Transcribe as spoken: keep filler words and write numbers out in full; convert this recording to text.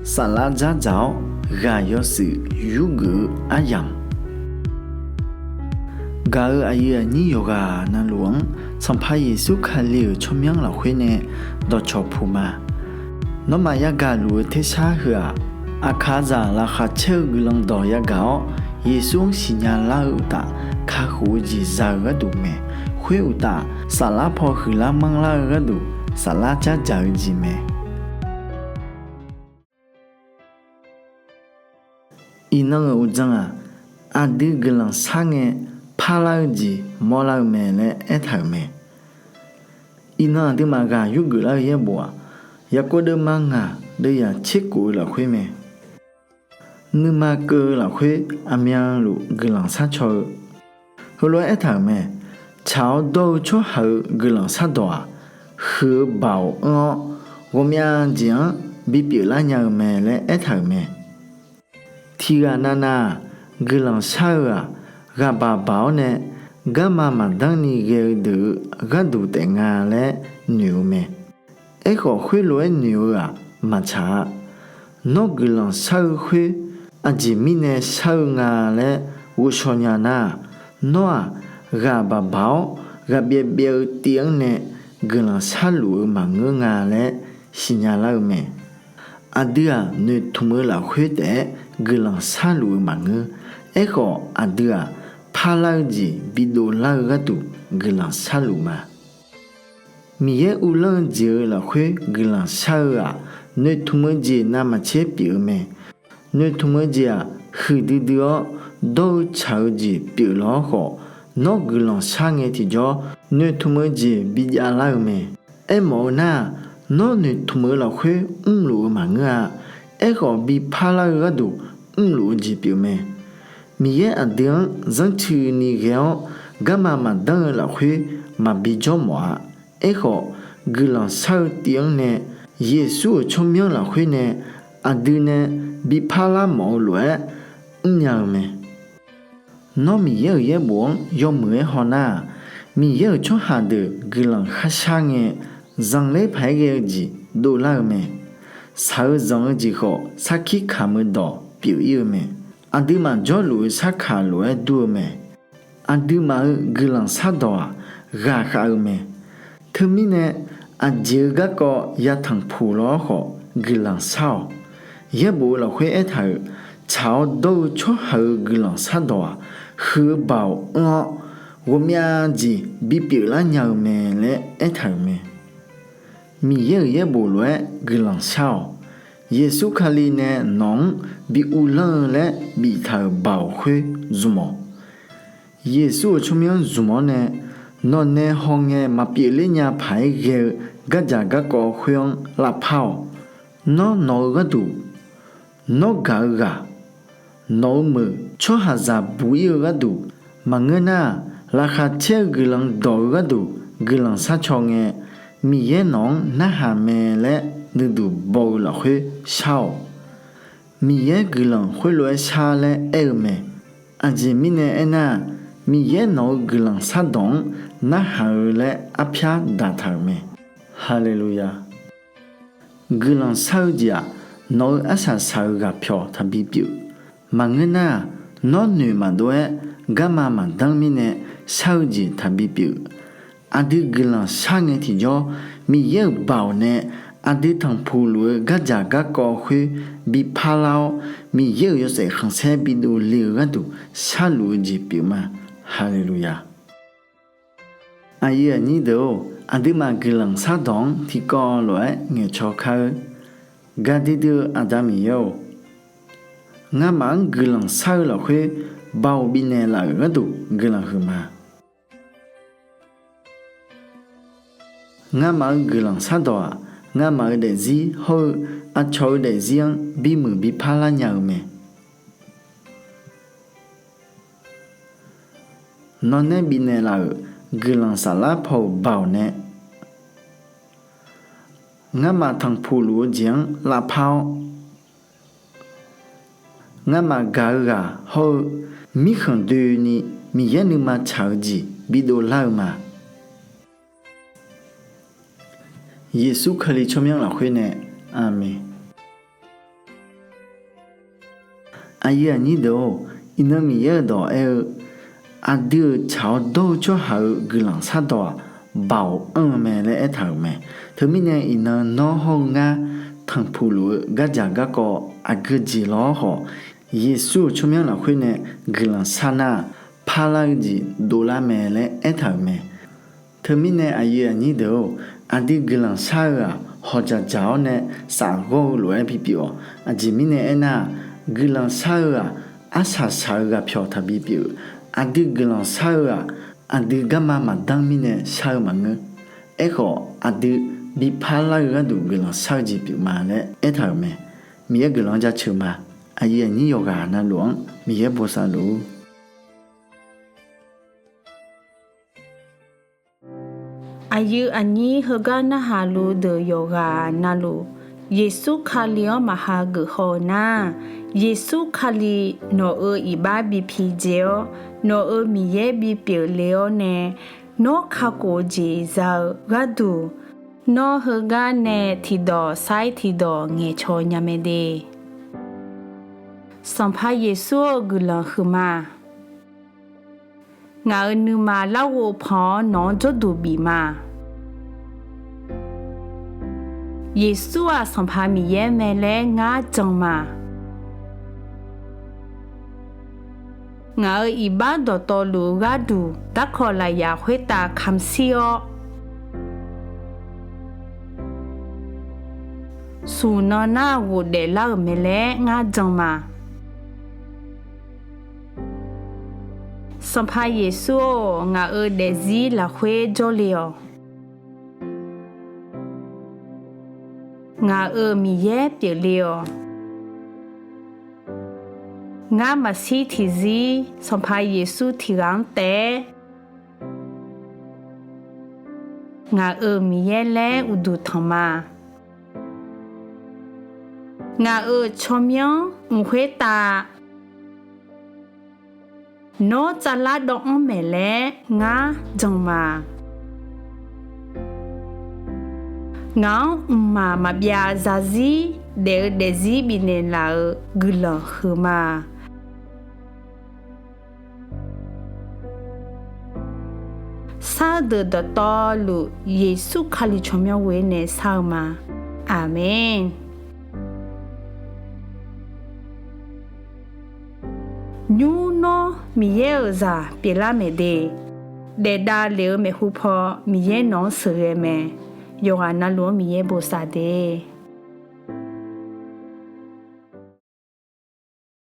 Saflar dzardzaq-awr ghaq yawshuif yurgeuf-eu aryamq, gaq-euq aqyuif aqnyir yawqghaq navluf-anr Sanqpaq Yeqsur Kali-euq tsawrmyanr lafkhoer nae dawqcawq puq ma. Nawmaf yagaq luf-eu tersar heu-aq, aqkaqzaq laqkhaq caer-eu guiqlanq dawq yagaq-awr, Yeqsur-anr siqnya lar-eu uqtaf, kakhof-eu jeq za-eu gharduq mae. Khoer uqtaf, saflar paw huiqlar manrlar-eu gharduq, saflar dzardzaq-eu jeq mae. Iqnan-euq uqdzan-aq, aqdui guiqlanq shar ngae parlar-eu jeq mawrlar-eu mae laer aertaq-euq mae. Iqnan aqduimaf ghaq yurgeuf lar-eu yaerbof-aq, Yaqkov deuvma ngaq deuvyaq tserkof-eu lafkhoer mae. Nuima keuv-eu lafkhoer aqmyanluf guiqlanq sharcaw-eu, heulof-aer aertaq-euq mae. Tsaq-awr dawr-eu tsawrhaq-euq guiqlanq shardawq-aq, huiq-eu baoq anr-awr, ghawqmyav jeq-anr bipyeuf lar nya-eu mae laer aertaq-euq mae. Tiqghaq navnav-aq, guiqlanq shar-eu-aq, ghaqbaq baq-awr nae garma maqdanr ni ghae-eu deuq-eu gharduq taef nga laer noeq-eu mae. Aerkhawf, khoerlof-aer noeq-eu-aq maqtsaq-a. Nawr guiqlanq shar-eu khoer aqjeq mirnae shar-eu nga laer ghovshaw nya nar-aq, nawr-aq, ghaqbaq baq-awr ghaqbyaev byaev-eu tiv-anr nae guiqlanq sharluf-eu maqngeur nga laer siqnya lar-eu mae. Aqdui-aq, noeqtmq-eu lafkhoer taef-aer guiqlanq sharluf-eu maqngeur. Aerkhawf, aqdui-aq, parlar-eu jeq bidov lar-eu gharduq guiqlanq sharluf ma. Miqyaer uvlanr-eu jeq-eu lafkhoer guiqlanq shar-eu-aq, noeqtmq-eu jeq navmaqtser pyeuf-eu mae. Noeqtmq-eu jeq-aq, huiqdui dui-awr dawr-eu tsaq-eu jeq pyeuf lawr khawf, nawr guiqlanq shar ngae tiqjawr noeqtmq-eu jeq bijav lar-eu mae. Aermawf-eu nar-aq, nawr noeqtmq-eu lafkhoer mrluf-eu maqngeur-a. Aerkhawf, bi parlar-eu gharduq mrluf-eu jeq pyeuf mae. Miqyaer aqdui-anr zanrtsuini ghae-awr, garma maqdanr-eu lafkhoer maqbi jawr mawf-a. Aerkhawf, guiqlanq shar-eu tiv-anr nae Yeqsur-euq tsawrmyanr lafkhoer nae aqdui nae bi parlar mawf-eu lof-aer mrnya-eu mae. Nawr Miqyaer-euq yaerbof-anr yawmuiq-aer hawnar-aq, Miqyaer-euq tsawrhaq deuq guiqlanq kharshar ngae, zanqler paq-aer ghae-eu jeq dovlar-eu mae. Shaq-eu zanq-eu jeq khawf, sarkir kamq-eu dawq pyeuf-ir-eu mae. Aqduimaf jawrluf-eu sarkaq lof-aer dur-eu mae. Aqduimaf-euq guiqlanq shardawq-aq, ghaqkhav-eu mae. Teumirnae, aqjeq-eu garkawv yatanq puq lawr khawf guiqlanq shar-awq. Yaerbof-eu lafkhoer aertaq-euq, tsaq-awr dawr-eu tsawrhaq-euq guiqlanq shardawq-aq, huiq-eu baoq anr-awr, ghawqmyav jeq bipyeuf lar nya-eu mae laer aertaq-euq mae. Miqyaer-euq yaerbof lof-aer guiqlanq shar-awq. Yeqsur Kali nae nawq-anr bi uvlanr-eu laer biftaq-euq baoq khoer zmq-awq. Yeqsur-euq tsawrmyanr zmq-awr nae, nawqnae hawngae maqpyeufler nya paq-aer ghae-eu gardzaq garkawv khoer-anr lavpar-awq. Nawr nawq-eu gharduq, nawr gaq-eu ghaq, nawq-eu meuq tsawrhaqzaq buq-ir-eu gharduq, maqngeur nar-aq, laqkhaq caer-eu guiqlanq dawq-eu gharduq guiqlanq sharcaw ngae, Miqyaer nawq-anr narhaq mae laer nuiduq baw-eu lafkhoer shar-awq. Miqyaer guiqlanq khoerlof-aer shar laer aer-eu mae. Aqjeq mirnae aernar-aq, Miqyaer nawq-eu guiqlanq shardawq-anr narhaq-eu laer arpyar daqtaq-euq mae. Haleluya! Guiqlanq shar-eu jeq-aq, nawq-eu arsaq saq-eu ghaqpyawq taqbi pyeuf. Maqngeur nar-aq, nawr noeq maqdov-aer garma maqdanr mirnae shar-eu jeq taqbi pyeuf. Aqdui guiqlanq shar ngae tiqjawr, Miqyaer-euq baoq nae aqdui tanqpuq luf-eu gardzaq garkawv khoer bi parlar-awr, Miqyaer-euq yawshaef khanqsaer bidov le-eu gharduq sharluf-eu jeq pyeuf ma. Haleluya! Aqyuif aqnyir deuq-or, aqduimaf guiqlanq shardawq-anr tiqkawv lof-aer ngaeqcaw kar-eur. Gaqdui dui-eu Aqda Miqyaer-or, ngamaf-anr guiqlanq shar-eu lafkhoer baoq bifnaeq laf-euq gharduq guiqlanq huiqma. Ngamaf-eu guiqlanq shardawq-aq, ngamaf-eu daefzir hawr-eu aqcawq-eu daefzir-anr bimuiq bipar lar nya-eu mae. Nawqnae bifnaeq laf-euq guiqlanq saflar paw-euq baoq nae ngamaf tanqpuq luf-eu jeq-anr lavpar-awr, ngamaf gaq-eu ghaq hawr-eu mirkhanq doeni Miqyaer nuima tsaq-eu jeq bidov lar-eu ma. Yeqsur Kali tsawrmyanr lafkhoer nae, Aqmeq. Aqyuif aqnyir deuq-or, iqnan Miqyaer-euq dawq aer-eu, aqdui-euq tsaq-awr dawr-eu tsawrhaq-euq guiqlanq shardawq-aq, Baoq anr-eu mae laer aertaq-euq mae. Teumirnae iqnan nawr hawr-eu ngar tanqpuq luf-eu gardzaq garkawv aqgeu jeq lawr-awr khawf, Yeqsur-euq tsawrmyanr lafkhoer nae guiqlanq shar nar-aq, parlar-eu jeq dovlar mae laer aertaq-euq mae. Teumirnae aqyuif aqnyir deuq-or, aqdui guiqlanq shar-eu-aq, hawqdzaq dzaq-awr nae safghawr-eu lof-aer bipyeuf-awq. Aqjeq mirnae aernar-aq, guiqlanq shar-eu-aq, arsaq saq-eu ghaqpyawq taqbi pyeuf-eu. Aqdui guiqlanq shar-eu-aq, aqdui garma maqdanr mirnae shar-eu maqngeur. Aerkhawf, aqdui bipar lar-eu gharduq guiqlanq shar-eu jeq pyeuf ma laer aertaq-euq mae. Miqyaer guiqlanq-anr jaceuq ma. Aqyuif aqnyir yawqghaq navluf-anr Miqyaer bosav luf-ur. Aqyuif aqnyir heugar narhaq luf deuq yawqghaq navluf, Yeqsur Kali-anr maqha geuf haw-eu nar, Yeqsur Kali nawq-euq iqbax bi pidzae-awr, nawq-euq Miqyaer bipyeuf le-awr nae, nawr kakhof-eu jeq za-eu gharduq, nawr heugar nae tiqdawq sair tiqdawq ngaeqcawq nya mae de. Sanqpaq Yeqsur-or, guiqlanq huiqma. Ngaq-euq nuima larghov pan-awr nawq-anr jawrduq bif ma. Yeqsur-aq Sanqpaq Miqyaer mae laer ngar jan ma. Ngaq-euq iqbax dawqtawvluf-eu gharduq darkawq lafyaq khoertav kamq shir-awr, smq nan nar ghofdaef lar-euq mae laer ngar jan ma. Sanqpaq Yeqsur-or, ngaq-euq daefzir lafkhoer jawrle-awq. Ngaq-euq Miqyaer pyeufle-awq. Ngar maqshir tiqzir Sanqpaq Yeqsur tiqghaq-anr taef-aer ngaq-euq Miqyaer laer uqduq tanq ma. Ngaq-euq tsawrmyanr mq khoertav nawr tsavlar dawv-anr maeq laer ngar jan ma. Ngaq-anr mqmaq maqbyav zarzir daef-eu daefzir bifnaeq laf-euq guiqlanq huiqma. Sar-eu deuq dawqtawvluf Yeqsur Kali tsawrmyanr ghoer nae shar-eu ma. Aqmeq. Nymr nawr Miqyaer-euq zaq pyeuflar maeq de. Daefdav lef-eu maeqhu paw Miqyaer nawq-anr sheuqghae mae. Yawqghaq navluf-anr Miqyaer bosav de.